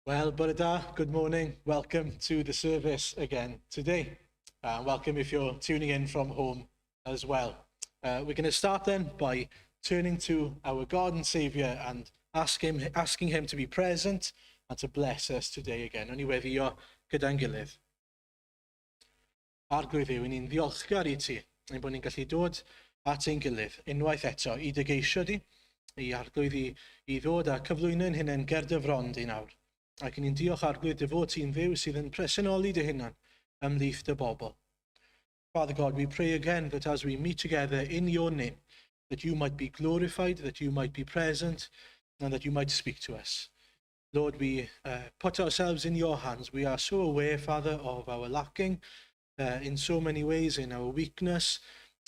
Well, bore da, good morning. Welcome to the service again today. Welcome if you're tuning in from home as well. We're going to start then by turning to our God and Saviour and asking him to be present and to bless us today again. Wnawn ni weddïo gyda'n gilydd. Arglwydd Dduw, ni'n ddiolchgar i ti, ein bod ni'n gallu dod at ein gilydd unwaith eto i dy geisio di, i Arglwydd i ddod a cyflwyno'n hunain ger dy fron di nawr. Ac ni'n diolch Arglwydd dy fod ti'n Dduw sydd yn presenoli dy hunan ymhlith dy bobl. Father God, we pray again that as we meet together in your name, that you might be glorified, that you might be present, and that you might speak to us. Lord, we put ourselves in your hands. We are so aware, Father, of our lacking in so many ways, in our weakness,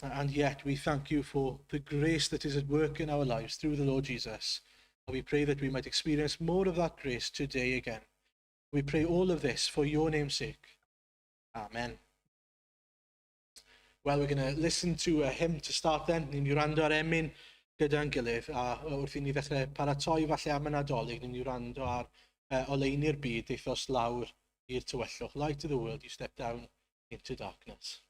and yet we thank you for the grace that is at work in our lives through the Lord Jesus. And we pray that we might experience more of that grace today again. We pray all of this for your name's sake. Amen. Well, we're going to listen to a hymn to start then. Ni'n mynd i wrando ar emyn gyda'n gilydd, a wrth i ni ddechrau paratoi falle am y Nadolig, ni'n mynd i wrando ar Oleuni'r Byd, Daethost Lawr i'r Tywyllwch. Light of the world, you step down into darkness.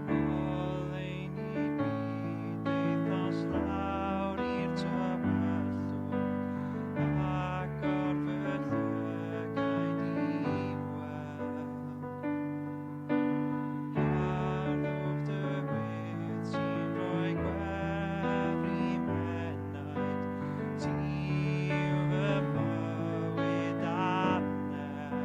Oleuni'r byd, daethost lawr i'r tywyllwch, agor fy llygaid i weld. Harddwch dy wedd sy'n rhoi gwefr i'm henaid, ti yw fy mywyd a'm nerth.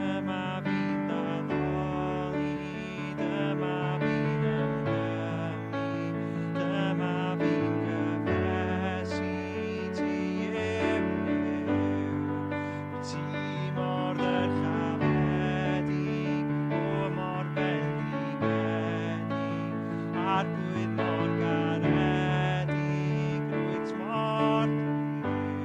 Dyma fi'n d'addoli, dyma fi'n ymgrymu, dyma fi'n cyffesu ti yw Nuw. Rwyt ti mor ddyrchafedig, o mor fendigedig, Arglwydd mor garedig, rwyt mor driw.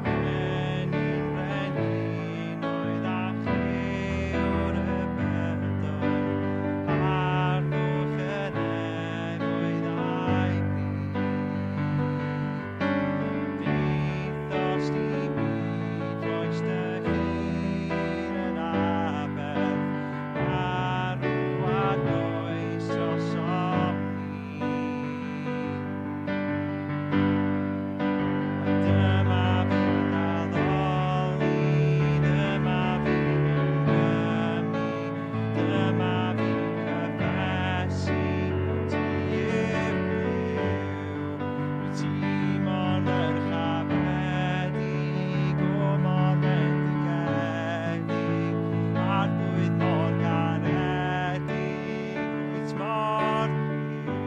Brenin brenhinoedd a chrëwr y bydoedd, harddwch y nefoedd a'i bri. Daethost i byd, rhoist dy hun yn aberth, marw ar groes drosom ni. Dyma fi'n d'addoli, dyma fi'n ymgrymu, dyma fi'n cyffesu, ti yw Nuw. Rwyt ti mor ddyrchafedig, o mor fendigedig, Arglwydd mor garedig, rwyt mor driw.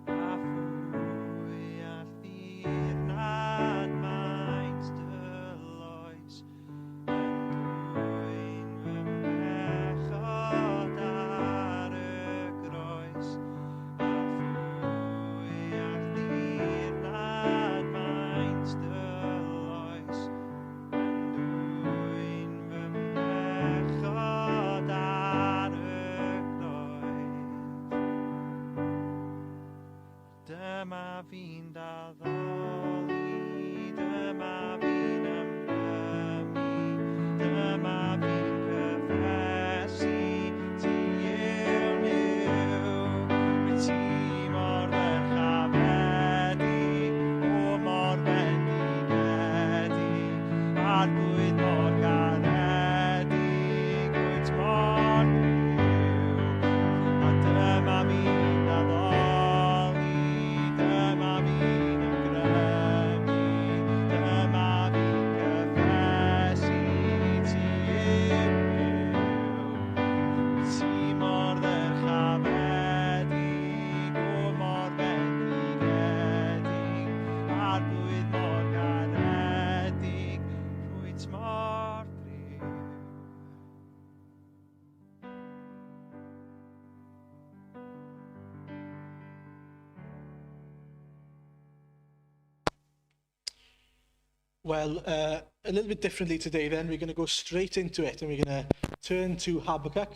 A phwy all ddirnad maint dy loes yn dwyn fy mhechod ar y groes? A phwy all ddirnad maint dy loes yn dwyn fy mhechod ar y groes? Dyma fi'n d'addoli, dyma fi'n ymgrymu, dyma fi'n cyffesu, ti yw Nuw. Rwyt ti mor ddyrchafedig, o mor fendigedig, Arglwydd mor garedig, rwyt mor driw. A dyma fi'n d'addoli, dyma fi'n ymgrymu, dyma fi'n cyffesu, ti yw Nuw. Rwyt ti mor ddyrchafedig, o mor fendigedig, Arglwydd mor garedig, rwyt mor Well, a little bit differently today then, we're going to go straight into it and we're going to turn to Habakkuk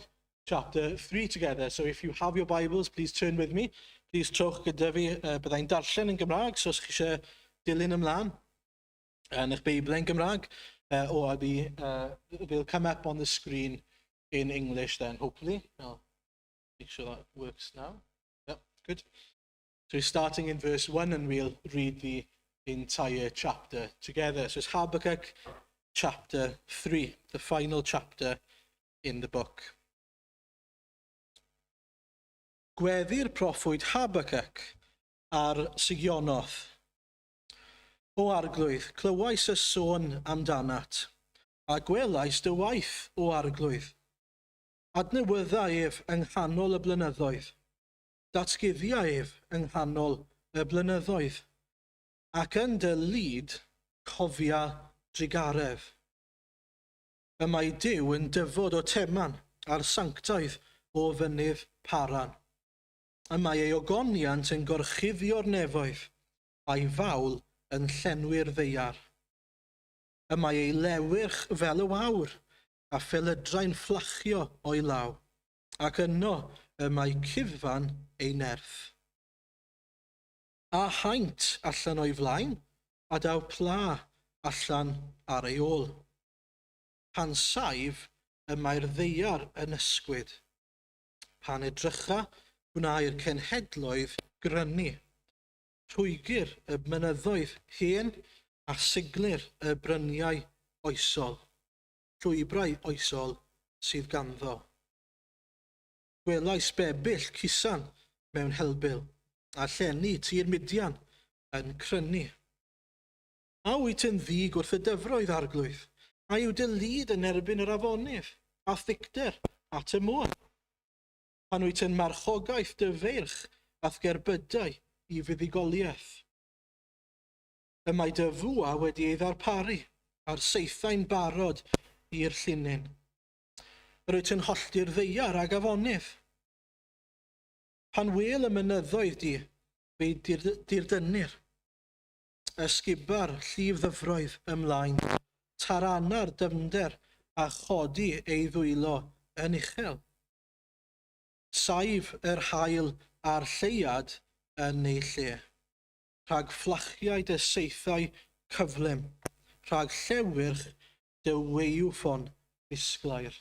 chapter 3 together. So if you have your Bibles, please turn with me. Please trowch gyda fi. Byddai'n darllen yn Gymraeg, so os chi eisiau dilyn ymlaen yn eich Beibl yn Gymraeg, or they'll come up on the screen in English then, hopefully. I'll make sure that works now. Yep, good. So we're starting in verse 1 and we'll read the entire chapter together. So it's Habakkuk chapter 3, the final chapter in the book. Gweddi'r proffwyd Habakkuk ar Sigionoth. O Arglwydd, clywais y sôn amdanat, a gwelais dy waith, o Arglwydd. Adnewydda ef yng nghanol y blynyddoedd. Datguddia ef yng nghanol y blynyddoedd. Ac yn dy lid, cofia drugaredd. Y mae Duw yn dyfod o Teman a'r sanctaidd o fynydd Paran. Y mae ei ogoniant yn gorchuddio'r nefoedd, a'i fawl yn llenwi'r ddaear. Y mae ei lewyrch fel y wawr, a phelydrau'n fflachio o'i law, ac yno y mae cuddfan ei nerth. A haint allan o'i flaen, a daw pla allan ar ei ôl. Pan saif, y mae'r ddaear yn ysgwyd. Pan edrycha, gwnâi'r cenhedloedd grynu. Rhwygir y mynyddoedd hen a siglir y bryniau oesol, llwybrau oesol sydd ganddo. Gwelais bebyll cusan mewn helbul, a llenni tir Midian yn crynu. A wyt yn ddig wrth y dyfroedd, Arglwydd? A yw dy lid yn erbyn yr afonydd, a thicter at y môr? Pan wyt yn marchogaeth dy feirch a'th gerbydau i fuddugoliaeth. Y mae dy fwa wedi ei ddarparu, a'r saethau'n barod i'r llinyn. Yr wyt yn hollti'r ddaear ag afonydd. Pan wêl y mynyddoedd di, fe'i dirdynnir. Ysgubar llif ddyfroedd ymlaen, tarana'r dyfnder a chodi ei ddwylo yn uchel. Saif yr haul a'r lleuad yn eu lle. Rhag fflachiau dy saethau cyflym, rhag llewyrch dy waywffon ddisglair.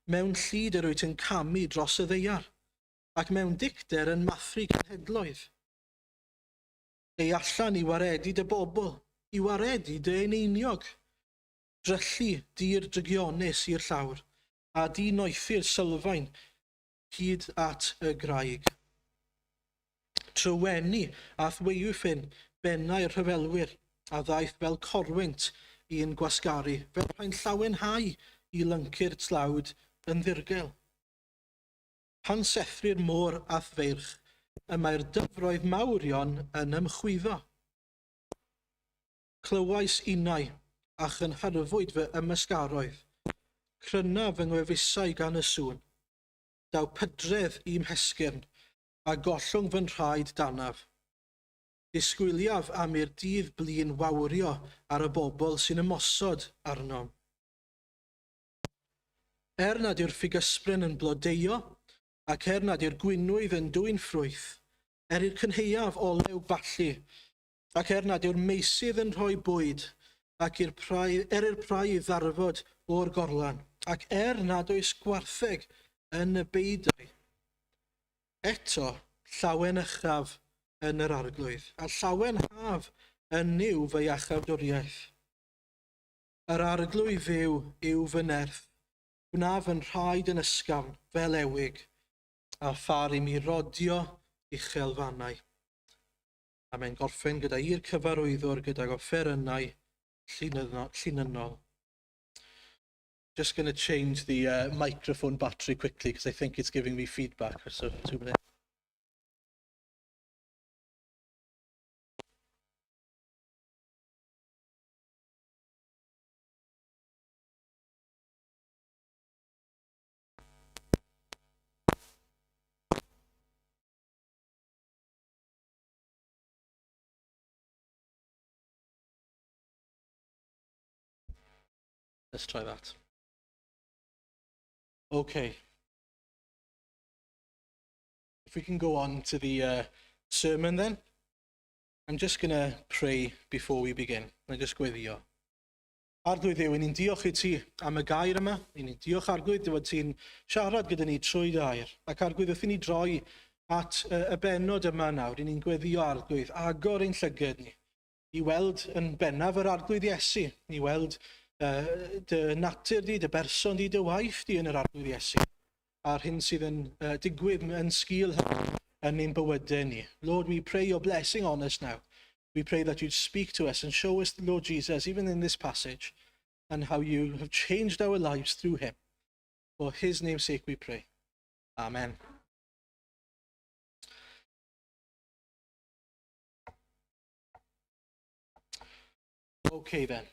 Mewn llid yr wyt yn camu dros y ddaear, ac mewn dicter yn mathru cenhedloedd. Ei allan i waredu dy bobl, i waredu dy eneiniog. Dryllu dir drygionus i'r llawr, a di-noethi'r sylfaen hyd at y graig. Tryweni a'th waywffyn bennau'r rhyfelwyr a ddaeth fel corwynt i'n gwasgaru, fel rhai'n llawenhau i lyncu'r tlawd yn ddirgel. Pan sethrir môr a'th feirch, y mae'r dyfroedd mawrion yn ymchwyddo. Clywais innau, a chynhyrfwyd fy ymysgaroedd. Cryna fy ngwefusau gan y sŵn. Daw pydredd i'm hesgyrn, a gollwng fy nhraed danaf. Disgwyliaf am i'r dydd blin wawrio ar y bobl sy'n ymosod arnom. Er nad yw'r ffigysbren yn blodeuo, ac er nad yw'r gwinwydd yn dwyn ffrwyth, er i'r cynhaeaf olew ballu, Ac er nad yw'r meysydd yn rhoi bwyd, ac i'r praidd, er i'r praidd ddarfod o'r gorlan, ac er nad oes gwartheg yn y beudai, eto llawenychaf yn yr Arglwydd, a llawenhaf yn Nuw fy iachawdwriaeth. Yr Arglwydd Dduw yw fy nerth, gwna fy nhraed yn ysgafn fel ewig, a phar i mi rodio uchelfannau. A mae'n gorffen gyda i'r cyfarwyddwr gydag offerynnau llinynnol. Just going to change the microphone battery quickly because I think it's giving me feedback. So, 2 minutes. Let's try that. Okay. If we can go on to the sermon then. I'm just going to pray before we begin. Na just gweddio. Arglwydd Dduw, ni'n diolch i ti am y gair yma. Ni'n diolch, Arglwydd, dy fod ti'n siarad gyda ni trwy dy air. Ac Arglwydd, wrth i ni droi at y bennod yma nawr, ni'n gweddio, Arglwydd, agor ein llyged ni i weld yn bennaf yr Arglwydd Iesu, i weld dy natur di, dy berson di, dy waith di yn yr Arglwydd Iesu, a'r hyn sydd yn digwydd yn sgil hynny yn ein bywydau ni. Lord, we pray your blessing on us now. We pray that you'd speak to us and show us the Lord Jesus, even in this passage, and how you have changed our lives through him. For his name's sake we pray. Amen. Okay then.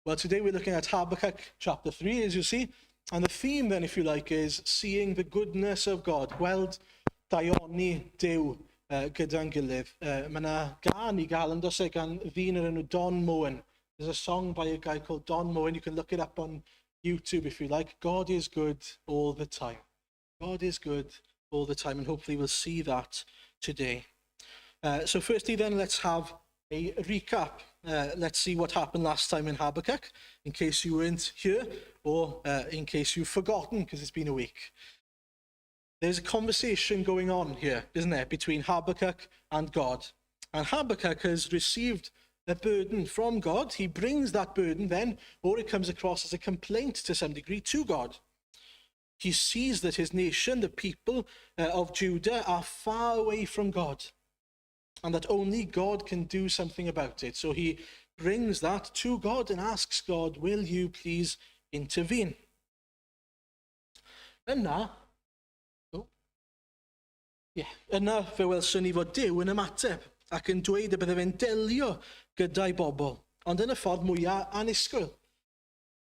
Well, today we're looking at Habakkuk chapter 3, as you see. And the theme then, if you like, is seeing the goodness of God. Gweld daioni Duw gyda'n gilydd. Mae yna gân i gael yn does e gan ddyn o'r enw Don Moen. There's a song by a guy called Don Moen. You can look it up on YouTube if you like. God is good all the time. God is good all the time, and hopefully we'll see that today. So firstly then, let's have a recap. Let's see what happened last time in Habakkuk, in case you weren't here, or in case you've forgotten, because it's been a week. There's a conversation going on here, isn't there, between Habakkuk and God. And Habakkuk has received a burden from God. He brings that burden then, or it comes across as a complaint to some degree, to God. He sees that his nation, the people of Judah, are far away from God and that only God can do something about it. So he brings that to God and asks God, "Will you please intervene?" Yna, oh, yeah, yna fe welson ni fod Duw yn ymateb ac yn dweud y bydde fe'n delio gyda'i bobl, ond yn y ffordd mwyaf annisgwyl.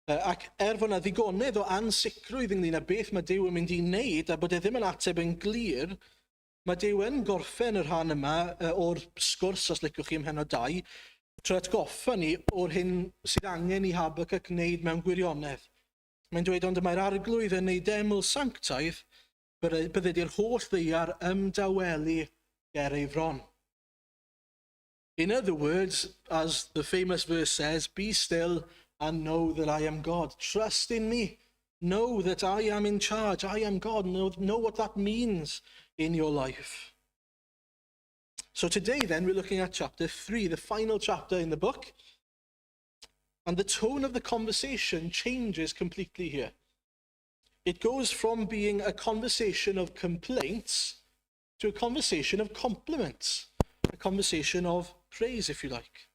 Ac er fod yna ddigonedd o ansicrwydd ynglyn â beth mae Duw yn mynd i wneud a bod e ddim yn ateb yn glir, mae Duw yn gorffen y rhan yma o'r sgwrs, os liciwch chi, ym mhennod 2, trwy atgoffa ni o'r hyn sydd angen i Habakkuk wneud mewn gwirionedd. Mae'n dweud, "Ond y mae'r Arglwydd yn ei deml sanctaidd, bydded i'r holl ddaear ymdawelu ger ei fron." In other words, as the famous verse says, "Be still and know that I am God." Trust in me. Know that I am in charge. I am God. Know what that means in your life. So today, then, we're looking at chapter 3, the final chapter in the book. And the tone of the conversation changes completely here. It goes from being a conversation of complaints to a conversation of compliments, a conversation of praise, if you like.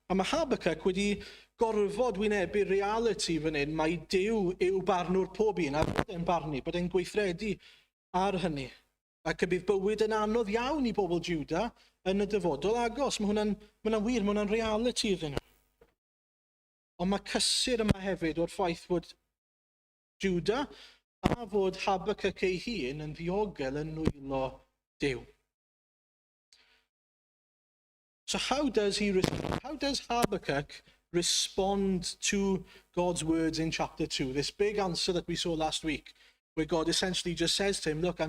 A mae Habakkuk wedi gorfod wynebu reality fan hyn, mai Duw yw barnwr pob un, a bod e'n barnu, bod e'n gweithredu ar hynny. Ac y bydd bywyd yn anodd iawn i bobl Juda yn y dyfodol agos. Mae hwnna'n ma hwnna wir, mae hwnna'n reality iddyn nhw. Ond mae cysur yma hefyd o'r ffaith fod Juda a fod Habakkuk ei hun yn ddiogel yn nwylo Duw. So how does Habakkuk respond to God's words in chapter 2? This big answer that we saw last week, where God essentially just says to him, "Look,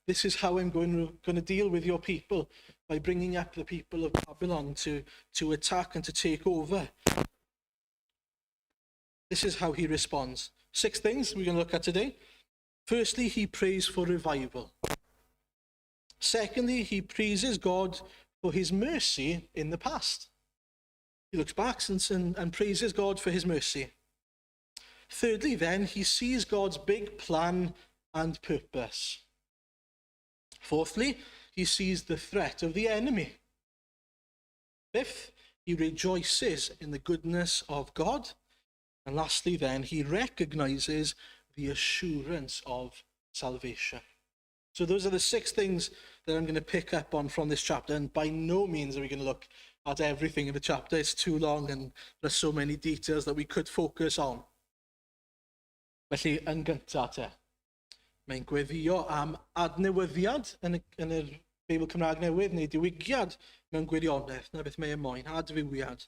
this is how I'm going to deal with your people, by bringing up the people of Babylon to attack and to take over." This is how he responds. Six things we're going to look at today. Firstly, he prays for revival. Secondly, he praises God for his mercy in the past. He looks back and praises God for his mercy. Thirdly, then, he sees God's big plan and purpose. Fourthly, he sees the threat of the enemy. Fifth, he rejoices in the goodness of God. And lastly, then, he recognizes the assurance of salvation. So those are the six things that I'm going to pick up on from this chapter. And by no means are we going to look at everything in the chapter. It's too long and there's so many details that we could focus on. Felly, yn gyntaf te, mae'n gweddio am adnewyddiad yn y Beibl Cymraeg Newydd neu diwygiad mewn gwirionedd. Na beth mae'n moyn, adfywiad.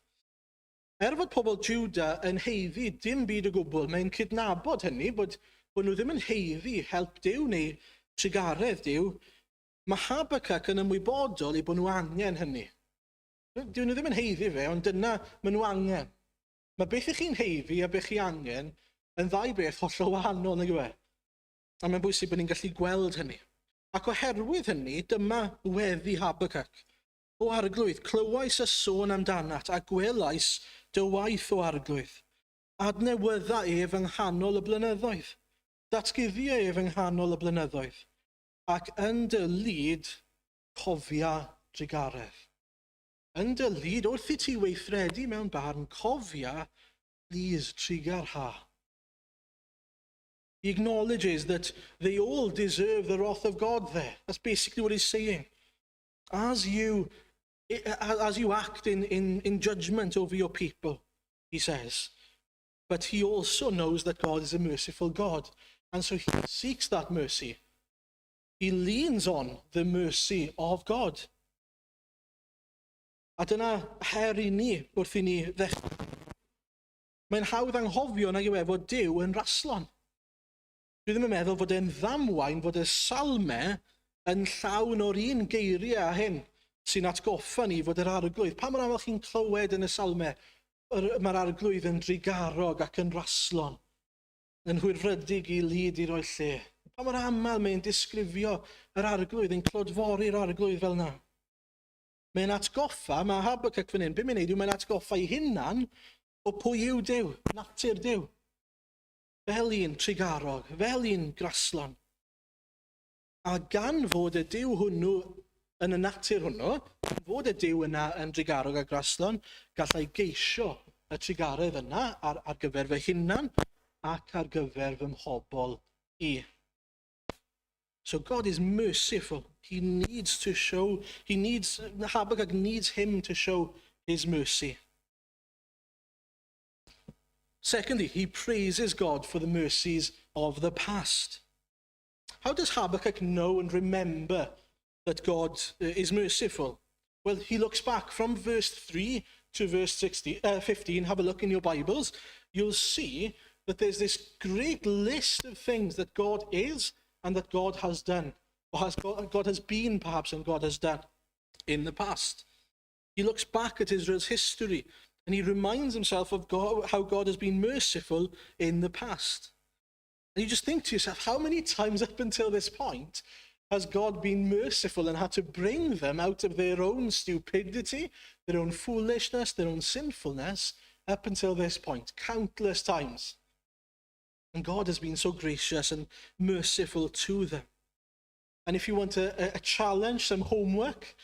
Er fod pobl Juda yn haeddu dim byd o gwbl, mae'n cydnabod hynny, bod nhw ddim yn haeddu help Duw neu trugaredd Duw. Mae Habakkuk yn ymwybodol eu bod nhw angen hynny. Dyn nhw ddim yn haeddu fe, ond dyna maen nhw angen. Mae beth ych chi'n haeddu a beth chi angen yn ddau beth hollol wahanol, nag yw e? A mae'n bwysig bod ni'n gallu gweld hynny. Ac oherwydd hynny, dyma weddi Habakkuk. "O Arglwydd, clywais y sôn amdanat a gwelais dy waith, O Arglwydd. Adnewydda ef yng nghanol y blynyddoedd. Datguddia ef yng nghanol y blynyddoedd. Ac yn dy lid, cofia drugaredd." Yn dy lid, wrth i ti weithredu mewn barn, cofia, please, trugarha. He acknowledges that they all deserve the wrath of God there. That's basically what he's saying. As you act in judgment over your people, he says. But he also knows that God is a merciful God. And so he seeks that mercy. He leans on the mercy of God. A dyna her i ni wrth i ni ddechrau. Mae'n hawdd anghofio, nag yw e, fod Duw yn raslon. Dwi ddim yn meddwl fod e'n ddamwain fod y salmau yn llawn o'r un geiriau a hyn sy'n atgoffa ni fod yr Arglwydd. Pa mor aml chi'n clywed yn y salmau, mae'r Arglwydd yn drugarog ac yn raslon, yn hwyrfrydig i lid i roi lle? Pa mor aml mae'n disgrifio yr Arglwydd, yn clodfori'r Arglwydd fel yna? Mae'n atgoffa, mae Habakkuk fan hyn, beth mae'n neud yw mae'n atgoffa ei hunan o pwy yw Duw, natur Duw. Fel un trugarog, fel un graslon. A gan fod y Duw hwnnw yn y natur hwnnw, fod y Duw yna yn drugarog a graslon, gallai geisio y trugaredd yna ar gyfer fy hunan ac ar gyfer fy mhobl i. So God is merciful. He needs to show, he needs, Habakkuk needs him to show his mercy. Secondly, he praises God for the mercies of the past. How does Habakkuk know and remember that God is merciful? Well, he looks back from verse 3 to verse 60, 15. Have a look in your Bibles. You'll see that there's this great list of things that God is and that God has done, or God has been perhaps and God has done in the past. He looks back at Israel's history and he reminds himself of God, how God has been merciful in the past. And you just think to yourself, how many times up until this point has God been merciful and had to bring them out of their own stupidity, their own foolishness, their own sinfulness up until this point? Countless times. And God has been so gracious and merciful to them. And if you want a challenge, some homework,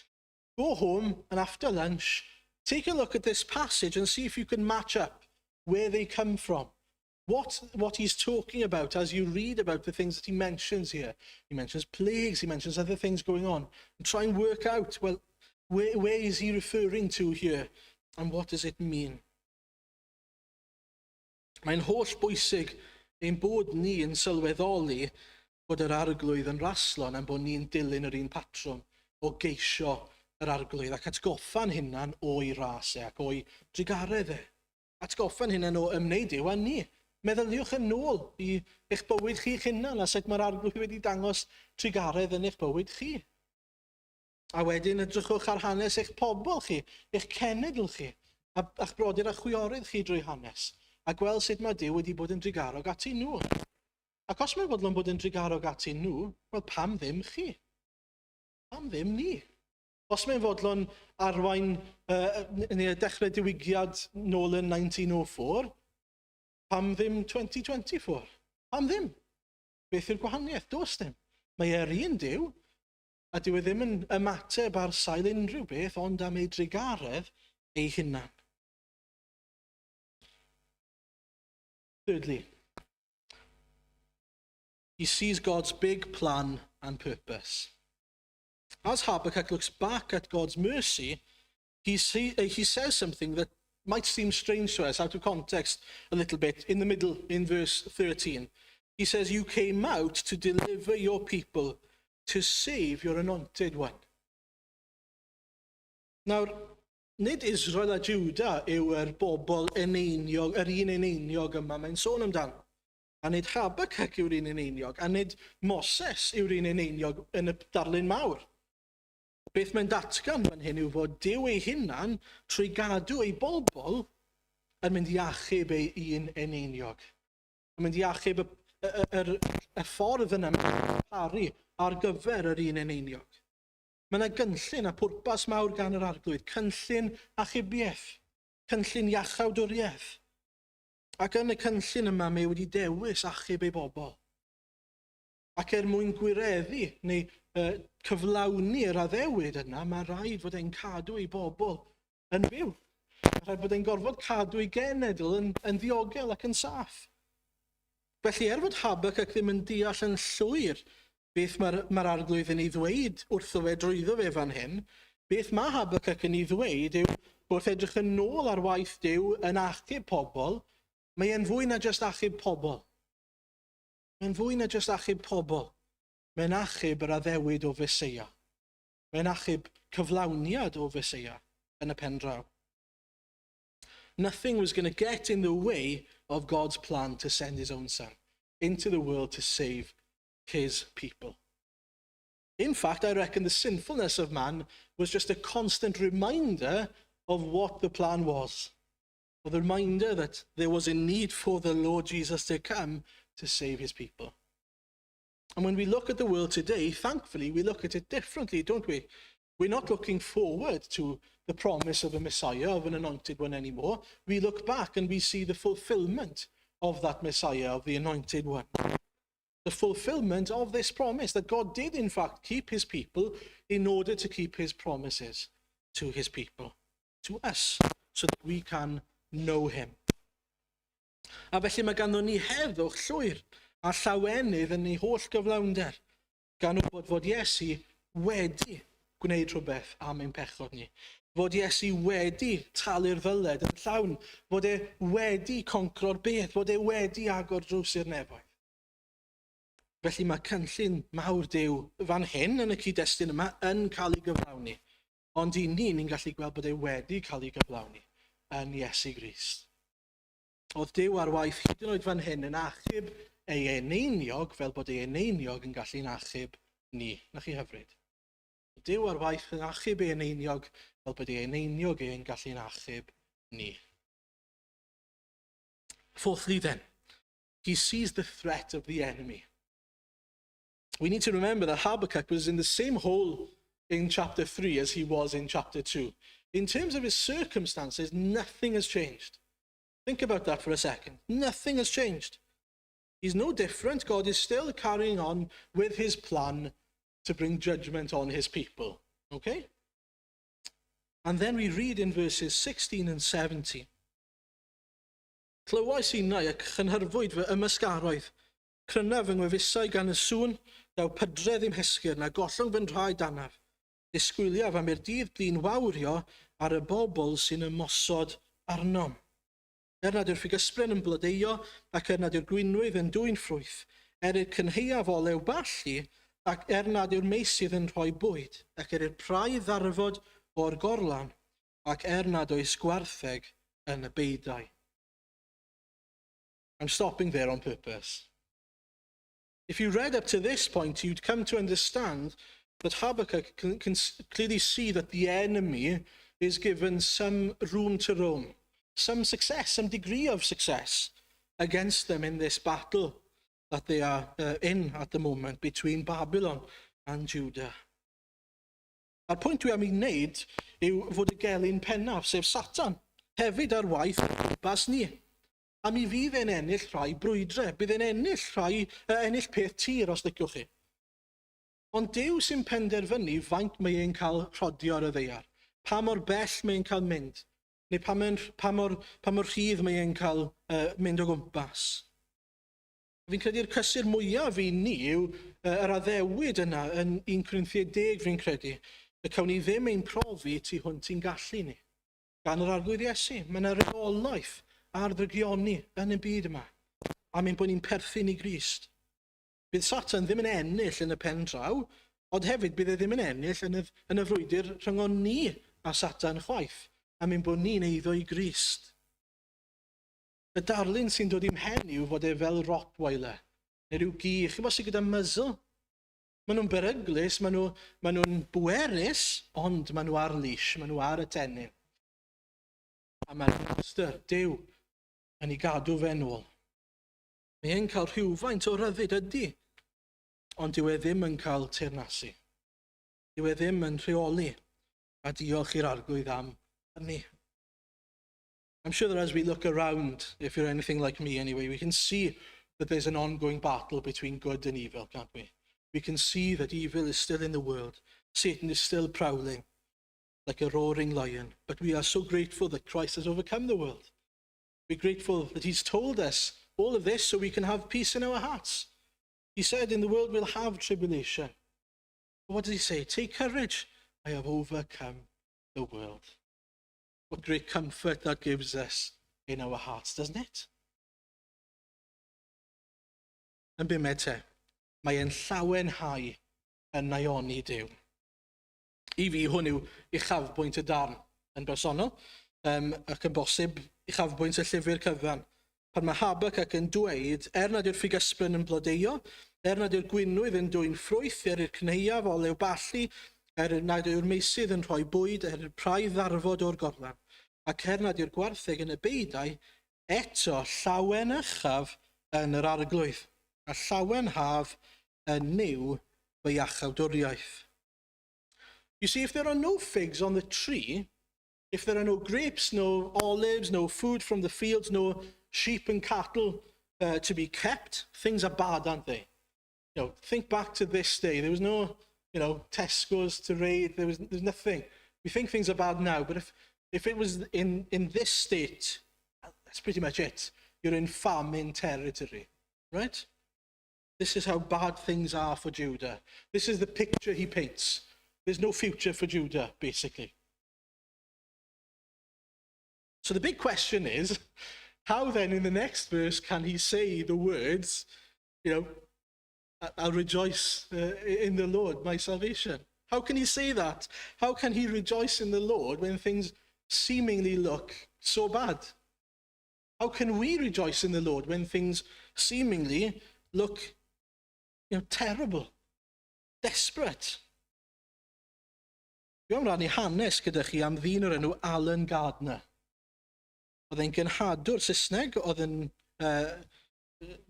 go home and after lunch, take a look at this passage and see if you can match up where they come from. What he's talking about as you read about the things that he mentions here. He mentions plagues, he mentions other things going on. And try and work out, well, where is he referring to here? And what does it mean? Mae'n holl bwysig ein bod ni yn sylweddoli bod yr Arglwydd yn raslon a'n bod ni'n dilyn yr un patrwm o geisio yr Arglwydd ac atgoffa'n hunan o'i ras e ac o'i drugaredd e. Atgoffa'n hunan o ymwneud yw â ni. Meddyliwch yn ôl i eich bywyd chi'ch hunan a sut mae'r Arglwydd wedi dangos trugaredd yn eich bywyd chi. A wedyn edrychwch ar hanes eich pobl chi, eich cenedl chi, a'ch brodyr a chwiorydd chi drwy hanes, a gweld sut mae Duw wedi bod yn drugarog ati nhw. Ac os mae'n fodlon bod yn drugarog ati nhw, wel, pam ddim chi? Pam ddim ni? Os mae'n fodlon arwain neu dechrau diwygiad nôl yn 1904, pam ddim 2024? Pam ddim? Beth yw'r gwahaniaeth? Does dim. Mae e'r un Duw, a dyw e ddim yn ymateb ar sail unrhyw beth, ond am ei drugaredd ei hunan. Thirdly, he sees God's big plan and purpose. As Habakkuk looks back at God's mercy, he says something that might seem strange to us out of context a little bit in the middle in verse 13. He says, "You came out to deliver your people, to save your anointed one." Nawr, Nid Israel a Juda yw yr bobl eneiniog, yr un eneiniog yma mae'n sôn amdano. A nid Habakkuk yw'r un eneiniog, a nid Moses yw'r un eneiniog yn y darlun mawr. Beth mae'n datgan fan hyn yw fod Duw ei hunan, trwy gadw ei bobl, yn mynd i achub ei un eneiniog. Yn mynd i achub y ffordd yna mae'n paru ar gyfer yr un eneiniog. Mae yna gynllun a pwrpas mawr gan yr Arglwydd, cynllun achubiaeth, cynllun iachawdwriaeth. Ac yn y cynllun yma mae wedi dewis achub ei bobl. Ac er mwyn gwireddu neu cyflawni yr addewid yna, mae rhaid fod e'n cadw ei bobl yn fyw. Mae rhaid bod e'n gorfod cadw ei genedl yn ddiogel ac yn saff. Felly, er fod Habakkuk ddim yn deall yn llwyr beth mae'r Arglwydd yn ei ddweud wrtho fe drwyddo fe fan hyn, beth mae Habakkuk yn ei ddweud yw, wrth edrych yn ôl ar waith Duw yn achub pobl, mae e'n fwy na jyst achub pobl. Mae'n fwy na jyst achub pobl. Mae'n achub yr addewid o Feseia. Mae'n achub cyflawniad o Feseia yn y pen draw. Nothing was going to get in the way of God's plan to send his own son into the world to save his people. In fact, I reckon the sinfulness of man was just a constant reminder of what the plan was. Or the reminder that there was a need for the Lord Jesus to come to save his people. And when we look at the world today, thankfully, we look at it differently, don't we? We're not looking forward to the promise of a Messiah, of an anointed one anymore. We look back and we see the fulfillment of that Messiah, of the anointed one. The fulfillment of this promise that God did, in fact, keep his people in order to keep his promises to his people, to us, so that we can know him. A felly mae ganddo ni heddwch llwyr a llawenydd yn ei holl gyflawnder, gan wybod fod Iesu wedi gwneud rhywbeth am ein pechod ni. Fod Iesu wedi talu'r ddyled yn llawn, fod e wedi concro'r bedd, fod e wedi agor drws i'r nefoedd. Felly mae cynllun mawr Duw fan hyn yn y cyd-destun yma yn cael ei gyflawni. Ond i ni, ni'n gallu gweld bod e wedi cael ei gyflawni yn Iesu Grist. Oedd Duw ar waith hyd yn oed fan hyn yn achub ei eneiniog fel bod ei eneiniog yn gallu'n achub ni. Na chi hyfryd? Duw ar waith yn achub ei eneiniog fel bod ei eneiniog e'n gallu'n achub ni. Fourthly then, he sees the threat of the enemy. We need to remember that Habakkuk was in the same hole in chapter 3 as he was in chapter 2. In terms of his circumstances, nothing has changed. Think about that for a second. Nothing has changed. He's no different. God is still carrying on with his plan to bring judgment on his people. Okay? And then we read in verses 16 and 17. "Clywais innau a chynhyrfwyd fy ymysgaroedd. Cryna fy ngwefusau gan y sŵn, daw pydredd i'm hesgyrn a gollwng fy nhraed danaf. Disgwyliaf am i'r dydd blin wawrio ar y bobl sy'n ymosod arnom. Er nad yw'r ffigysbren yn blodeuo ac er nad yw'r gwinwydd yn dwyn ffrwyth, er i'r cynhaeaf olew ballu ac er nad yw'r meysydd yn rhoi bwyd, ac er i'r praidd ddarfod o'r gorlan, ac er nad oes gwartheg yn y beudai." I'm stopping there on purpose. If you read up to this point, you'd come to understand that Habakkuk can clearly see that the enemy is given some room to roam, some success, some degree of success against them in this battle that they are in at the moment between Babylon and Judah. A'r pwynt dwi am ei wneud yw fod y gelyn pennaf, sef Satan, hefyd ar waith bas ni. A mi fydd e'n ennill rhai brwydrau, bydd e'n ennill peth tir os liciwch chi. Ond Duw sy'n penderfynu faint mae e'n cael rhodio ar y ddaear, pa mor bell mae e'n cael mynd, neu pa mor rhydd mae e'n cael mynd o gwmpas. Fi'n credu'r cysur mwyaf i ni yw yr addewid yna yn 1 Corinthiaid 10, fi'n credu, y cawn ni ddim ein profi tu hwnt i'n gallu ni. Gan yr Arglwydd Iesu, mae yna reolaeth ar ddrygioni yn y byd yma, am ein bod ni'n perthyn i Grist. Bydd Satan ddim yn ennill yn y pen draw, ond hefyd bydd e ddim yn ennill yn y frwydr rhyngon ni a Satan chwaith. Am ein bod ni'n eiddo i Grist. Y darlun sy'n dod i'm mhen yw fod e fel Rottweiler, neu rhyw gi, chi'n sydd gyda muzzle. Maen nhw'n beryglus, maen nhw, maen nhw'n bwerus, ond maen nhw ar leash, maen nhw ar y tennyn. A mae'r monster, Duw, yn ei gadw fe nôl. Mae e'n cael rhywfaint o ryddid, ydy, ond dyw e ddim yn cael teyrnasu. Dyw e ddim yn rheoli, a diolch i'r Arglwydd am hynny. I'm sure that as we look around, if you're anything like me anyway, we can see that there's an ongoing battle between good and evil, can't we? We can see that evil is still in the world. Satan is still prowling like a roaring lion. But we are so grateful that Christ has overcome the world. We're grateful that he's told us all of this so we can have peace in our hearts. He said, in the world we'll have tribulation. But what does he say? Take courage. I have overcome the world. What great comfort that gives us in our hearts, doesn't it? Yn bumed te, mae e'n llawenhau yn naioni Duw. I fi, hwn yw uchafbwynt y darn yn bersonol, ac yn bosib uchafbwynt y llyfr cyfan. Pan mae Habakkuk yn dweud, er nad yw'r ffigysbren yn blodeuo, er nad yw'r gwinwydd yn dwyn ffrwyth, er i'r cneuaf olew ballu, er nad yw'r meysydd yn rhoi bwyd, er i'r praidd ddarfod o'r gorlan, ac er nad yw'r gwartheg yn y beudai, eto llawenychaf yn yr Arglwydd, a llawenhaf yn Nuw fy iachawdwriaeth. You see, if there are no figs on the tree, if there are no grapes, no olives, no food from the fields, no sheep and cattle to be kept, things are bad, aren't they? Think back to this day. There was no Tesco's to raid. There's nothing. We think things are bad now, but if it was in this state, that's pretty much it. You're in famine territory, right? This is how bad things are for Judah. This is the picture he paints. There's no future for Judah, basically. So the big question is, how then in the next verse can he say the words, "I'll rejoice in the Lord, my salvation"? How can he say that? How can he rejoice in the Lord when things seemingly look so bad? How can we rejoice in the Lord when things seemingly look terrible, desperate? Dwi am rannu hanes gyda chi am ddyn o'r enw Alan Gardner. Oedd e'n genhadwr Saesneg, oedd yn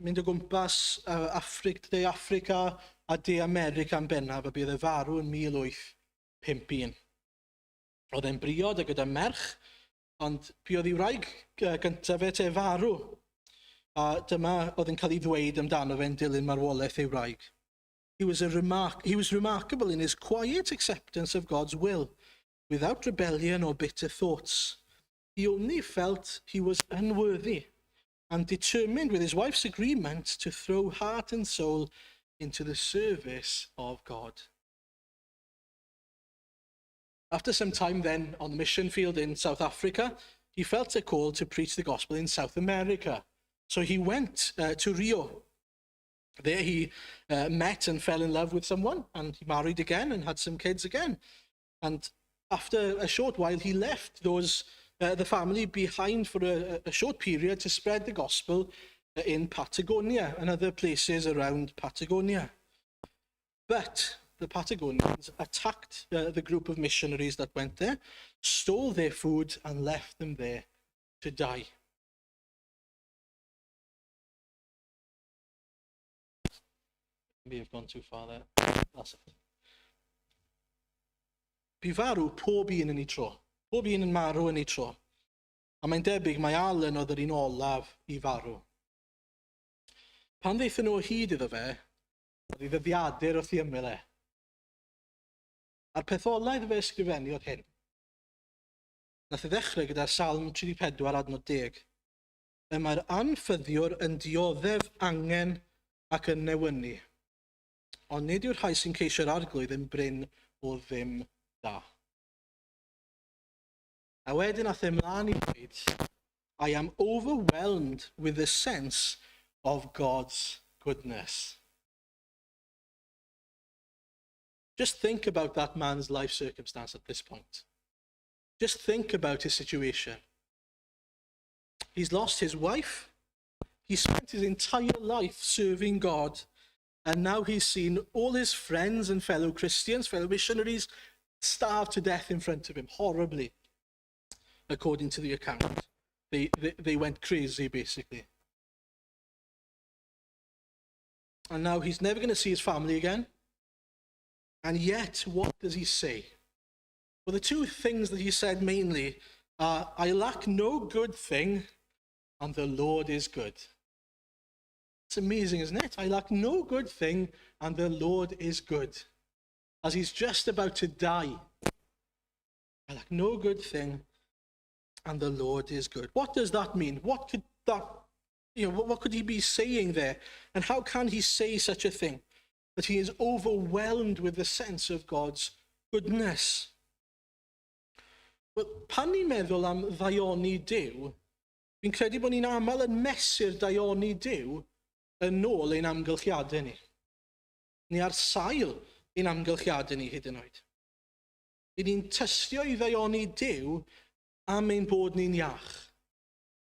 mynd o gwmpas Affric, De Affrica a De America yn bennaf, a bydd e farw yn 1851. Oedd e'n briod a gyda merch, ond buodd ei wraig gyntaf fe te farw. A dyma oedd yn cael ei ddweud amdano fe'n dilyn marwolaeth ei wraig. He was remarkable in his quiet acceptance of God's will, without rebellion or bitter thoughts. He only felt he was unworthy and determined with his wife's agreement to throw heart and soul into the service of God. After some time then on the mission field in South Africa, he felt a call to preach the gospel in South America. So he went to Rio. There he met and fell in love with someone, and he married again and had some kids again. And after a short while, he left the family behind for a short period to spread the gospel in Patagonia and other places around Patagonia. But the Patagonians attacked the group of missionaries that went there, stole their food, and left them there to die. Maybe I've gone too far there. That's it. Bu farw pob un yn ei tro. Pob un yn marw yn ei tro. A mae'n debyg mai Alan oedd yr un olaf i farw. Pan ddaethon nhw o hyd iddo fe, oedd ei ddyddiadur wrth ei ymyl e. A'r peth ola iddo fe ysgrifennu oedd hyn. Nath e ddechrau gyda Salm 34 adnod 10. Y mae'r anffyddiwr yn dioddef angen ac yn newynu. Ond nid yw'r rhai sy'n ceisio'r Arglwydd yn brin o ddim da. A wedyn ath e mlaen i ddweud, "I am overwhelmed with the sense of God's goodness." Just think about that man's life circumstance at this point. Just think about his situation. He's lost his wife. He spent his entire life serving God. And now he's seen all his friends and fellow Christians, fellow missionaries, starve to death in front of him, horribly, according to the account. They went crazy, basically. And now he's never going to see his family again. And yet, what does he say? Well, the two things that he said mainly are, "I lack no good thing, and the Lord is good." It's amazing, isn't it? "I lack no good thing, and the Lord is good." As he's just about to die. "I lack no good thing, and the Lord is good." What does that mean? What could that, you know, what, what could he be saying there? And how can he say such a thing? That he is overwhelmed with the sense of God's goodness. Wel, pan ni'n meddwl am ddaioni Duw, fi'n credu bod ni'n aml yn mesur daioni Duw yn ôl ein amgylchiadau ni. Ni ar sail ein amgylchiadau ni hyd yn oed. Ry'n ni'n tystio i ddaioni Duw am ein bod ni'n iach.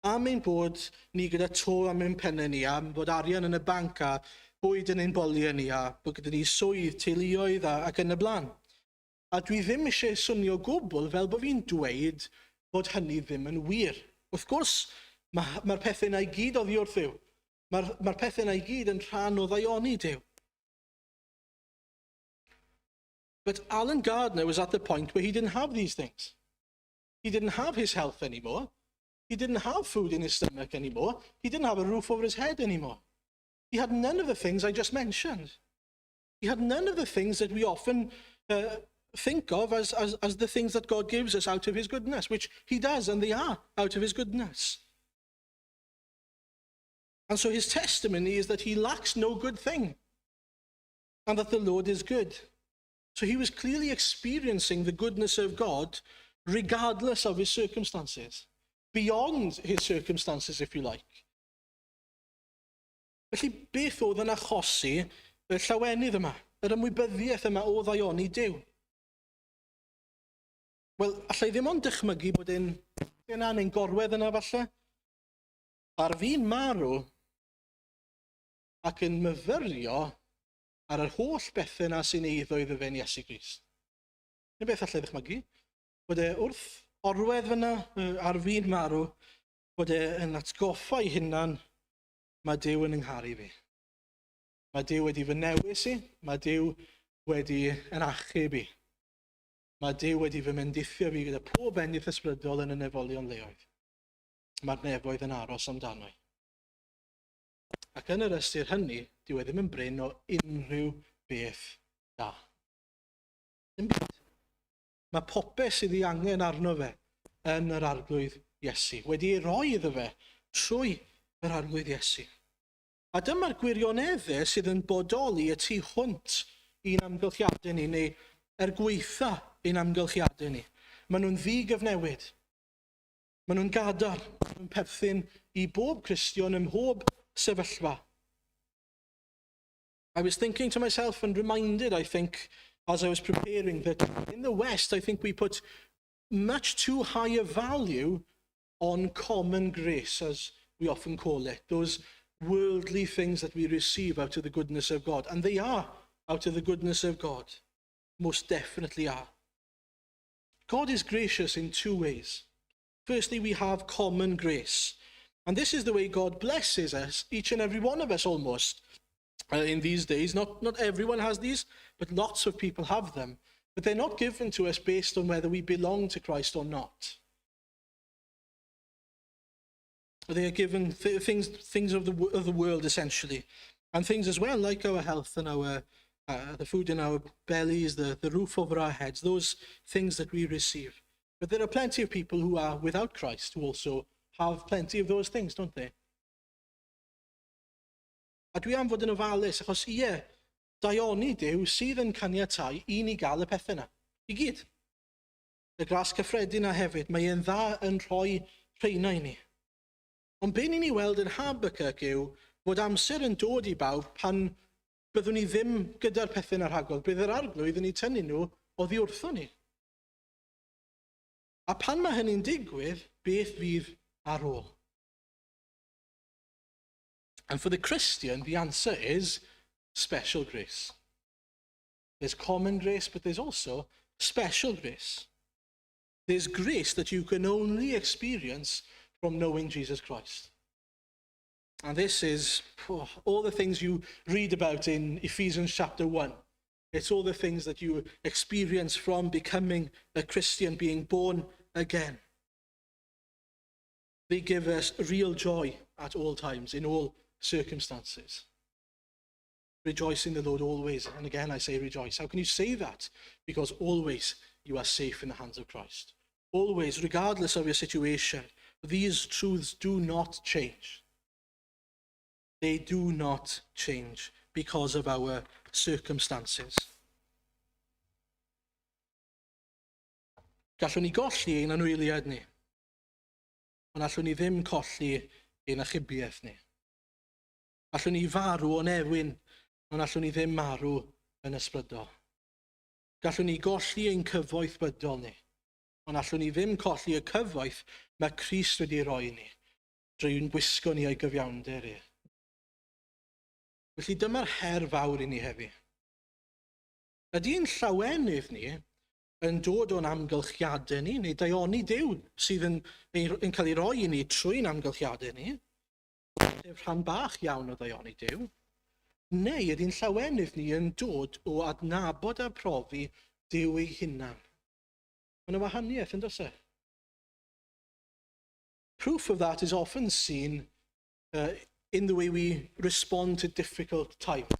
Am ein bod ni gyda to am ein pennau ni, am bod arian yn y banc a bwyd yn ein boliau ni, a bod gyda ni swydd, teuluoedd a, ac yn y blaen. A dwi ddim eisiau swnio gwbl fel bod fi'n dweud bod hynny ddim yn wir. Wrth gwrs, mae'r ma pethau yna i gyd oddi wrth Dduw. Mae'r ma pethau yna i gyd yn rhan o ddaioni Duw. But Alan Gardner was at the point where he didn't have these things. He didn't have his health anymore. He didn't have food in his stomach anymore. He didn't have a roof over his head anymore. He had none of the things I just mentioned. He had none of the things that we often think of as the things that God gives us out of his goodness, which he does, and they are out of his goodness. And so his testimony is that he lacks no good thing and that the Lord is good. So he was clearly experiencing the goodness of God regardless of his circumstances, beyond his circumstances, if you like. Felly, beth oedd yn achosi y llawenydd yma, yr ymwybyddiaeth yma o ddaioni Duw? Wel, allai ddim ond dychmygu bod e'n yna neu'n gorwedd yna falle, ar fin marw ac yn myfyrio ar yr holl bethau yna sy'n eiddo iddo fe'n Iesu Grist. Neu beth allai ddychmygu? Bod e wrth orwedd fyna ar fin marw, bod e yn atgoffa ei hunan, "Mae Duw yn 'ngharu fi. Mae Duw wedi fy newis i, mae Duw wedi yn achub i. Mae Duw wedi fy mendithio fi gyda pob bendith ysbrydol yn y nefolion leoedd. Mae'r nefoedd yn aros amdano i." Ac yn yr ystyr hynny, dyw e ddim yn brin o unrhyw beth da. Dim byd. Mae popeth sydd ei angen arno fe yn yr Arglwydd Iesu, wedi ei roi iddo fe trwy yr Arglwydd Iesu. A dyma'r gwirioneddau sydd yn bodoli y tu hwnt i'n amgylchiadau ni, neu er gweitha ein amgylchiadau ni. Maen nhw'n ddigyfnewid. Maen nhw'n gadarn, maen nhw'n perthyn i bob Cristion ym mhob sefyllfa. I was thinking to myself and reminded, I think, as I was preparing, that in the West, I think we put much too high a value on common grace, as we often call it, those worldly things that we receive out of the goodness of God. And they are out of the goodness of God. Most definitely are. God is gracious in two ways. Firstly, we have common grace. And this is the way God blesses us, each and every one of us almost, in these days. Not everyone has these, but lots of people have them. But they're not given to us based on whether we belong to Christ or not. They are given things of the world, essentially. And things as well, like our health and the food in our bellies, the roof over our heads, those things that we receive. But there are plenty of people who are without Christ who also have plenty of those things, don't they? A dwi am fod yn ofalus, achos ie, daioni Duw sydd yn caniatáu i ni gael y pethau yna. I gyd. Y gras cyffredin 'na hefyd, mae e'n dda yn rhoi rheina i ni. Ond be ni'n ei weld yn Habakkuk yw bod amser yn dod i bawb pan byddwn ni ddim gyda'r pethau yna rhagor. Bydd yr Arglwydd yn eu tynnu nhw oddi wrtho ni. A pan mae hynny'n digwydd, beth fydd ar ôl? And for the Christian, the answer is special grace. There's common grace, but there's also special grace. There's grace that you can only experience from knowing Jesus Christ. And this is, oh, all the things you read about in Ephesians chapter 1. It's all the things that you experience from becoming a Christian, being born again. They give us real joy at all times, in all circumstances. Rejoice in the Lord always. And again, I say rejoice. How can you say that? Because always you are safe in the hands of Christ. Always, regardless of your situation, these truths do not change. They do not change because of our circumstances. Gallwn ni golli ein anwyliad ni, ond allwn ni ddim colli ein achubiaeth ni. Allwn ni farw o newyn, ond allwn ni ddim marw yn ysbrydol. Gallwn ni golli ein cyfoeth bydol ni, ond allwn ni ddim colli y cyfoeth mae Crist wedi roi i ni, drwy'n gwisgo ni o'i gyfiawnder i. Felly dyma'r her fawr i ni heddi. Ydy ein llawenydd ni yn dod o'n amgylchiadau ni, neu daioni Duw sydd yn cael ei roi i ni trwy'n amgylchiadau ni, sef rhan bach iawn o ddaioni Duw, neu ydy'n llawenydd ni yn dod o adnabod a profi Duw ei hunan? Mae yna wahaniaeth, yn does e? Proof of that is often seen in the way we respond to difficult times.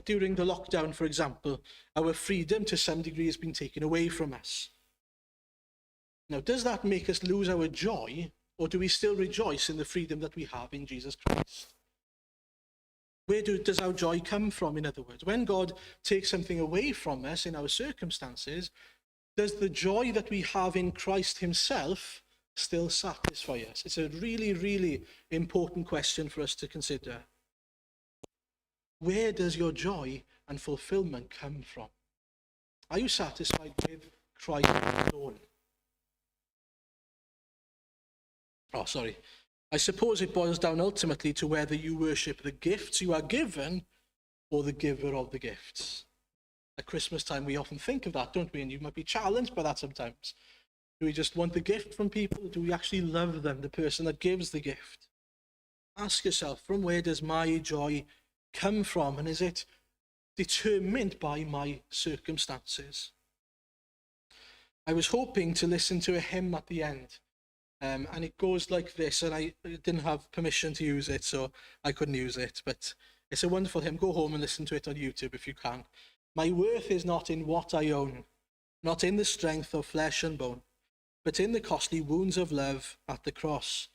During the lockdown, for example, our freedom to some degree has been taken away from us. Now, does that make us lose our joy, or do we still rejoice in the freedom that we have in Jesus Christ? Where does our joy come from, in other words? When God takes something away from us in our circumstances, does the joy that we have in Christ himself still satisfy us? It's a really, really important question for us to consider. Where does your joy and fulfillment come from? Are you satisfied with Christ alone? Oh, sorry. I suppose it boils down ultimately to whether you worship the gifts you are given or the giver of the gifts. At Christmas time, we often think of that, don't we? And you might be challenged by that sometimes. Do we just want the gift from people? Do we actually love them, the person that gives the gift? Ask yourself, from where does my joy come from? And is it determined by my circumstances? I was hoping to listen to a hymn at the end. And it goes like this, and I didn't have permission to use it, so I couldn't use it. But it's a wonderful hymn. Go home and listen to it on YouTube if you can. My worth is not in what I own, not in the strength of flesh and bone, but in the costly wounds of love at the cross.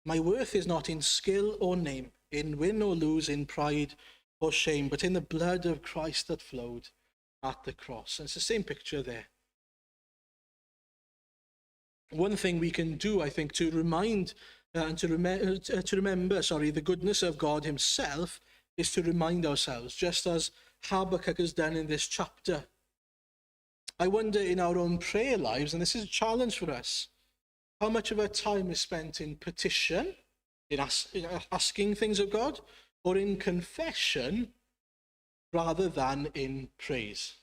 My worth is not in skill or name, in win or lose, in pride or shame, but in the blood of Christ that flowed at the cross. And it's the same picture there. One thing we can do, I think, to remind and to remember, sorry, the goodness of God himself is to remind ourselves, just as Habakkuk has done in this chapter. I wonder in our own prayer lives, and this is a challenge for us, how much of our time is spent in petition, in asking things of God, or in confession rather than in praise.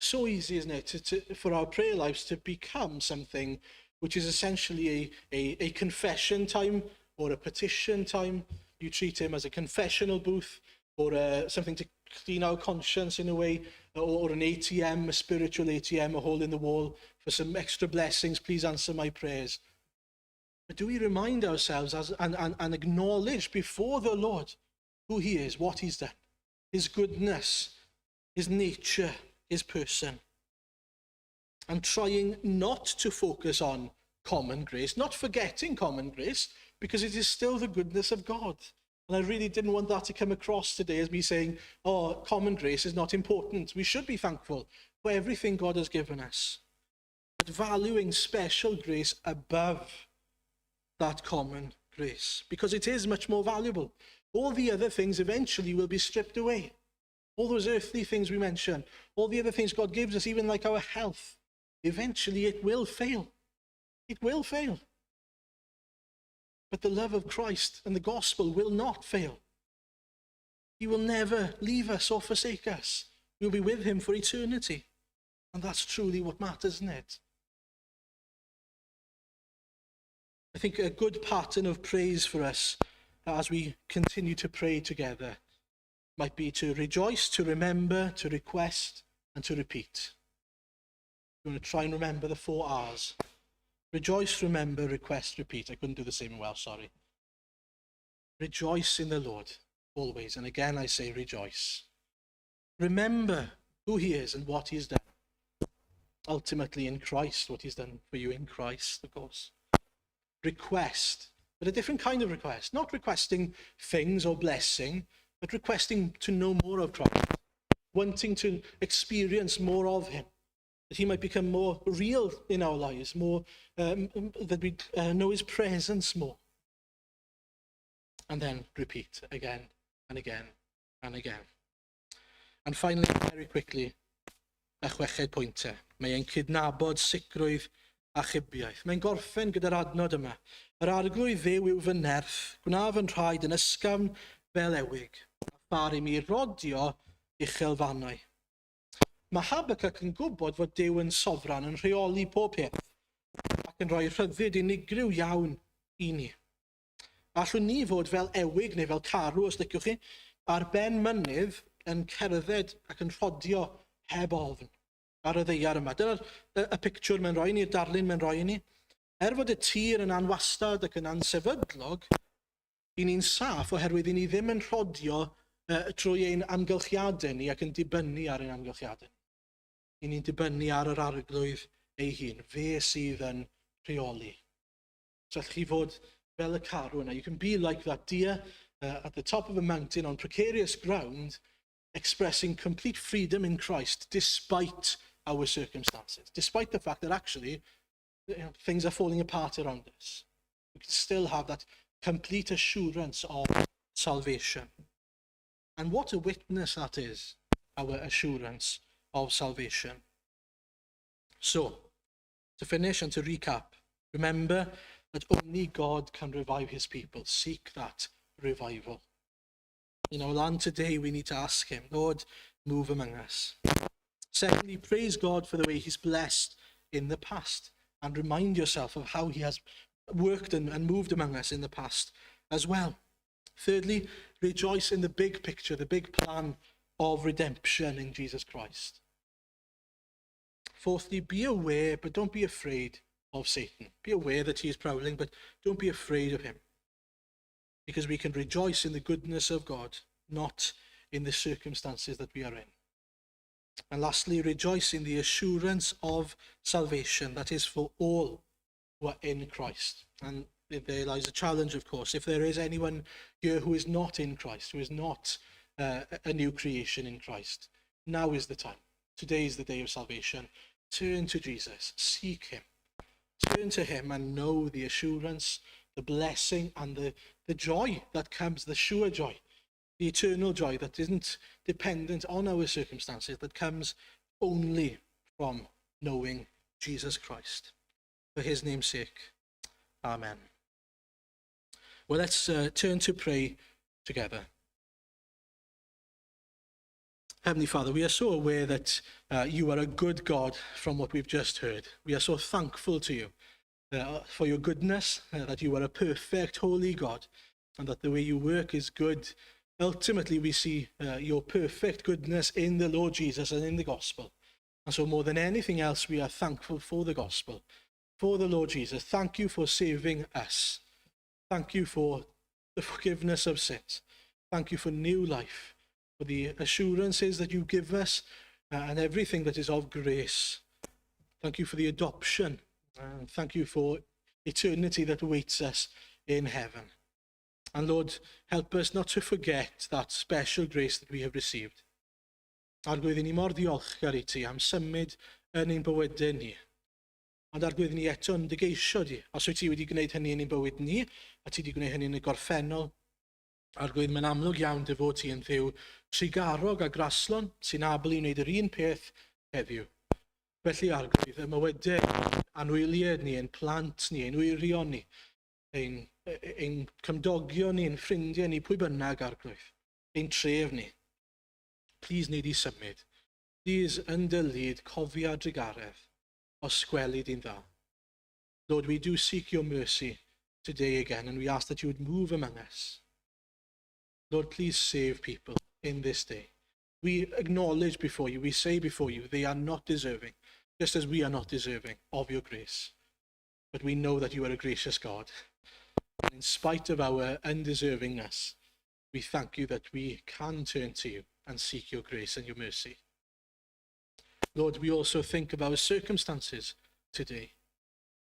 So easy, isn't it, for our prayer lives to become something which is essentially a confession time or a petition time. You treat him as a confessional booth or something to clean our conscience in a way, or an ATM, a spiritual ATM, a hole in the wall for some extra blessings, please answer my prayers. But do we remind ourselves and acknowledge before the Lord who he is, what he's done, his goodness, his nature, his person? And trying not to focus on common grace, not forgetting common grace, because it is still the goodness of God. And I really didn't want that to come across today as me saying, oh, common grace is not important. We should be thankful for everything God has given us. But valuing special grace above that common grace, because it is much more valuable. All the other things eventually will be stripped away. All those earthly things we mentioned, all the other things God gives us, even like our health, Eventually it will fail. It will fail. But the love of Christ and the gospel will not fail. He will never leave us or forsake us. We'll be with him for eternity. And that's truly what matters, isn't it? I think a good pattern of praise for us as we continue to pray together might be to rejoice, to remember, to request, and to repeat. You want to try and remember the four R's. Rejoice, remember, request, repeat. I couldn't do the same in Welsh, sorry. Rejoice in the Lord always. And again I say rejoice. Remember who he is and what he has done. Ultimately in Christ, what he's done for you in Christ, of course. Request, but a different kind of request. Not requesting things or blessing, but requesting to know more of Christ. Wanting to experience more of him. That he might become more real in our lives, more that we know his presence more. And then repeat again and again and again. And finally, very quickly, y chweched pwynt e. Mae e'n cydnabod sicrwydd achubiaeth. Mae'n gorffen gyda'r adnod yma. Yr Arglwydd Dduw yw fy nerth, gwna fy nhraed yn ysgafn fel ewig, a phar i mi rodio uchelfannau. Mae Habakkuk yn gwybod fod Duw yn sofran, yn rheoli pob peth, ac yn rhoi rhyddid unigryw iawn i ni. Allwn ni fod fel ewig neu fel carw, os liciwch chi, ar ben mynydd yn cerdded ac yn rhodio heb ofn ar y ddaear yma. Dyna'r y, y pictiwr mae'n rhoi ni'r darlun mae'n rhoi i ni. Er fod y tir yn anwastad ac yn ansefydlog, i ni'n saff oherwydd i ni ddim yn rhodio trwy ein amgylchiadau ni ac yn dibynnu ar ein amgylchiadau. I ni'n dibynnu ar yr Arglwydd ei hun. Fe sydd yn rheoli. So allwch chi fod fel y carw yna. You can be like that deer at the top of a mountain on precarious ground, expressing complete freedom in Christ despite our circumstances, despite the fact that actually things are falling apart around us. We can still have that complete assurance of salvation. And what a witness that is, our assurance of salvation. So, to finish and to recap, remember that only God can revive his people. Seek that revival. In our land today, we need to ask him, "Lord, move among us." Secondly, praise God for the way he's blessed in the past and remind yourself of how he has worked and moved among us in the past as well. Thirdly, rejoice in the big picture, the big plan of redemption in Jesus Christ. Fourthly, be aware, but don't be afraid of Satan. Be aware that he is prowling, but don't be afraid of him. Because we can rejoice in the goodness of God, not in the circumstances that we are in. And lastly, rejoice in the assurance of salvation that is for all who are in Christ. And there lies a challenge, of course. If there is anyone here who is not in Christ, who is not a new creation in Christ, now is the time. Today is the day of salvation. Turn to Jesus, seek him. Turn to him and know the assurance, the blessing, and the joy that comes, the sure joy, the eternal joy that isn't dependent on our circumstances, that comes only from knowing Jesus Christ. For his name's sake, amen. Well, let's turn to pray together. Heavenly Father, we are so aware that you are a good God from what we've just heard. We are so thankful to you for your goodness, that you are a perfect, holy God, and that the way you work is good. Ultimately, we see your perfect goodness in the Lord Jesus and in the gospel. And so, more than anything else, we are thankful for the gospel, for the Lord Jesus. Thank you for saving us. Thank you for the forgiveness of sins. Thank you for new life, for the assurances that you give us and everything that is of grace. Thank you for the adoption. And thank you for eternity that awaits us in heaven. And Lord, help us not to forget that special grace that we have received. Arglwydd, ni mor ddiolchgar i ti am symud yn ein bywydau ni. Ond Arglwydd, ni eto yn dy geisio di. Os wyt ti wedi gwneud hynny yn ein bywyd ni, a ti wedi gwneud hynny yn y gorffennol, Arglwydd, mae'n amlwg iawn dy fod ti yn Dduw trugarog a graslon sy'n abl i wneud yr un peth heddiw. Felly, Arglwydd, y mywydau anwyliaid ni, ein plant ni, ein wyrion ni, ein, ein cymdogion ni, ein ffrindiau ni, pwy bynnag, Arglwydd, ein tref ni. Please wnei di symud. Please, yn dy lid, cofia drugaredd, os gweli di'n dda. Lord, we do seek your mercy today again, and we ask that you would move among us. Lord, please save people in this day. We acknowledge before you, we say before you, they are not deserving, just as we are not deserving of your grace. But we know that you are a gracious God. And in spite of our undeservingness, we thank you that we can turn to you and seek your grace and your mercy. Lord, we also think of our circumstances today.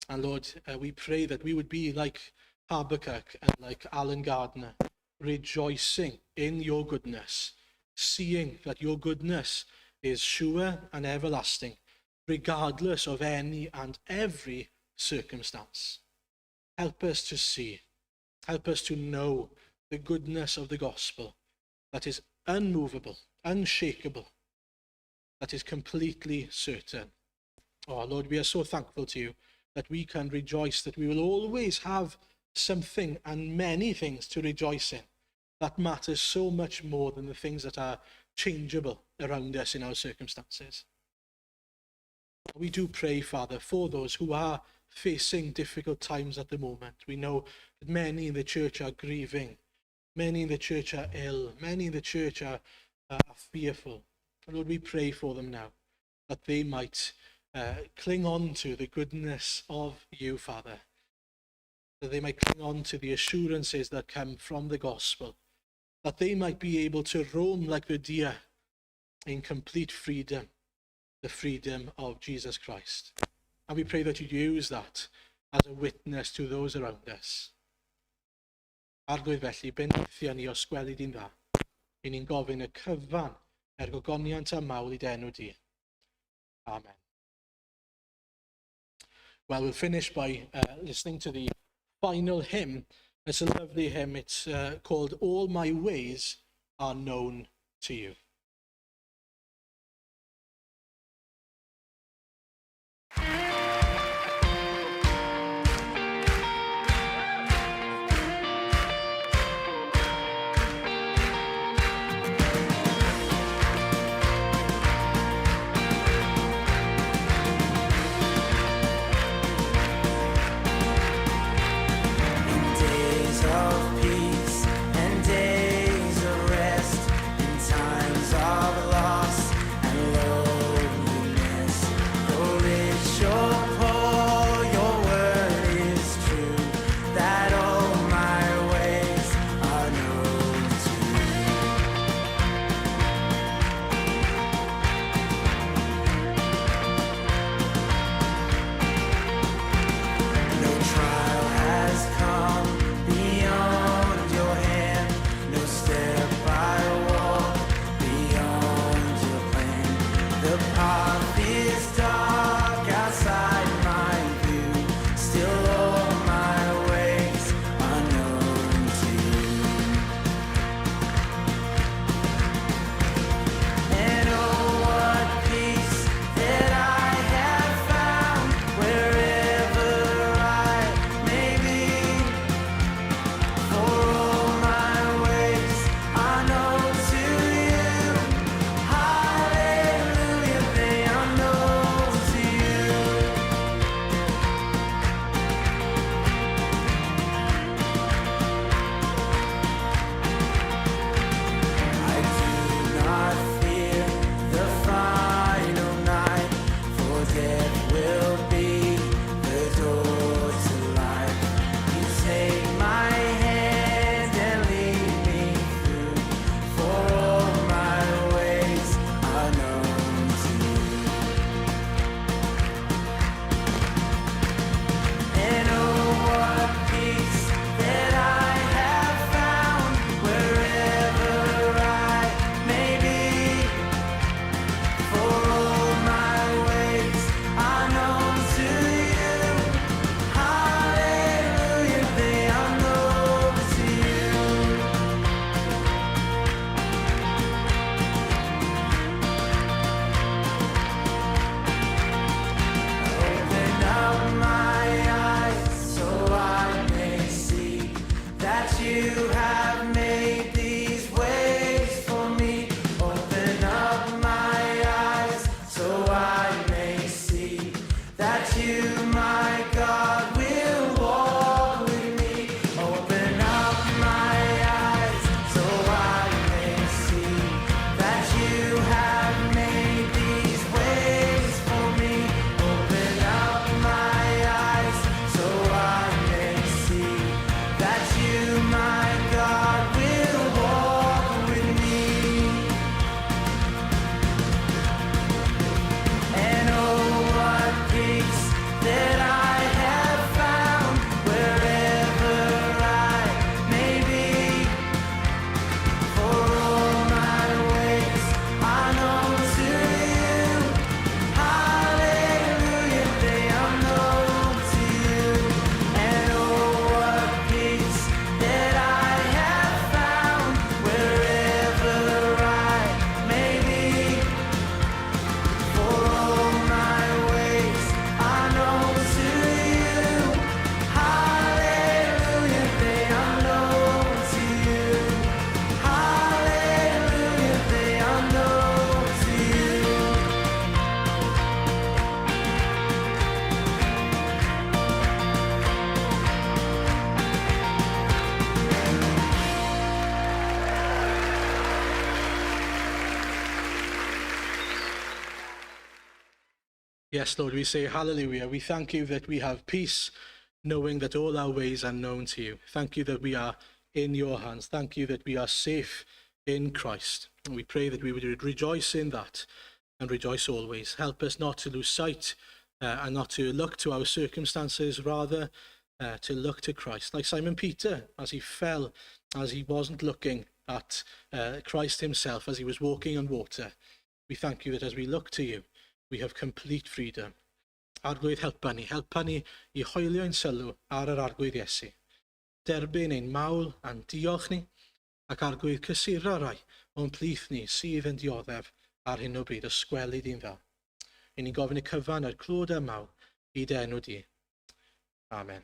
And Lord, we pray that we would be like Habakkuk and like Alan Gardner, rejoicing in your goodness, seeing that your goodness is sure and everlasting, regardless of any and every circumstance. Help us to see, help us to know the goodness of the gospel that is unmovable, unshakable, that is completely certain. Oh, Lord, we are so thankful to you that we can rejoice, that we will always have something and many things to rejoice in that matters so much more than the things that are changeable around us in our circumstances. We do pray, Father, for those who are facing difficult times at the moment. We know that many in the church are grieving. Many in the church are ill. Many in the church are fearful. Lord, we pray for them now, that they might cling on to the goodness of you, Father, that they might cling on to the assurances that come from the gospel, that they might be able to roam like the deer in complete freedom, the freedom of Jesus Christ. And we pray that you use that as a witness to those around us. Arglwydd felly, bendithia ni os gweli di'n dda. I ni'n gofyn y cyfan er gogoniant a mawl i d'enw di. Amen. Well, we'll finish by listening to the final hymn. It's a lovely hymn. It's called "All My Ways Are Known to You." In days of peace and days of rest, in times Yes, Lord, we say hallelujah. We thank you that we have peace, knowing that all our ways are known to you. Thank you that we are in your hands. Thank you that we are safe in Christ. And we pray that we would rejoice in that and rejoice always. Help us not to lose sight and not to look to our circumstances, rather to look to Christ. Like Simon Peter, as he fell, as he wasn't looking at Christ himself, as he was walking on water. We thank you that as we look to you, we have complete freedom. Arglwydd, helpa ni, helpa ni i hoelio ein sylw ar yr Arglwydd Iesu. Derbyn ein mawl a'n diolch ni, ac Arglwydd cysura rai o'n plith ni sydd yn dioddef ar hyn o bryd, os gweli di'n dda. I ni'n gofyn y cyfan er clod a mawl i dy enw di. Amen.